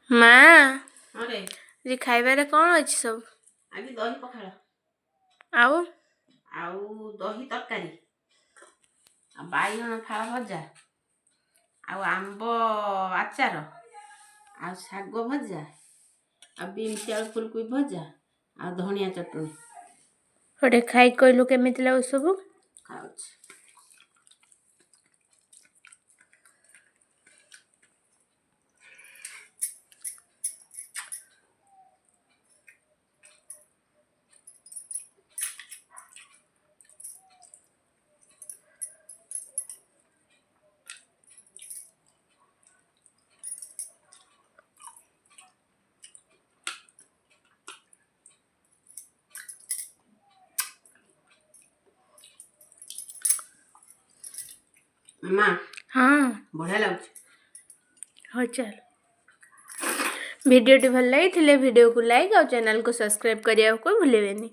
ମା, ହଁ ରେ। ଆଜି ଖାଇବାରେ କ'ଣ ଅଛି ସବୁ? ଆଜି ଦହି ପଖାଳ। ଆଉ? ଆଉ ଦହି ତରକାରୀ, ଆଉ ବାଇଗଣ ଫାଳ ଭଜା, ଆଉ ଆମ୍ବ ଆଚାର, ଆଉ ଶାଗ ଭଜା, ଆଉ ବିନ୍ସ ଆଳୁ ଫୁଲକୋବି ଭଜା, ଆଉ ଧନିଆ ଚଟଣି। ଗୋଟେ ଖାଇକି କହିଲୁ କେମିତି ଲାଗୁଛି ସବୁ। ଖାଉଛି। ମା। ହଁ। ବଢ଼ିଆ ଲାଗୁଛି। ହଉ ଚାଲ। ଭିଡ଼ିଓଟି ଭଲ ଲାଗିଥିଲେ ଭିଡ଼ିଓକୁ ଲାଇକ୍ ଆଉ ଚ୍ୟାନେଲକୁ ସବସ୍କ୍ରାଇବ୍ କରିବାକୁ ଭୁଲିବେନି।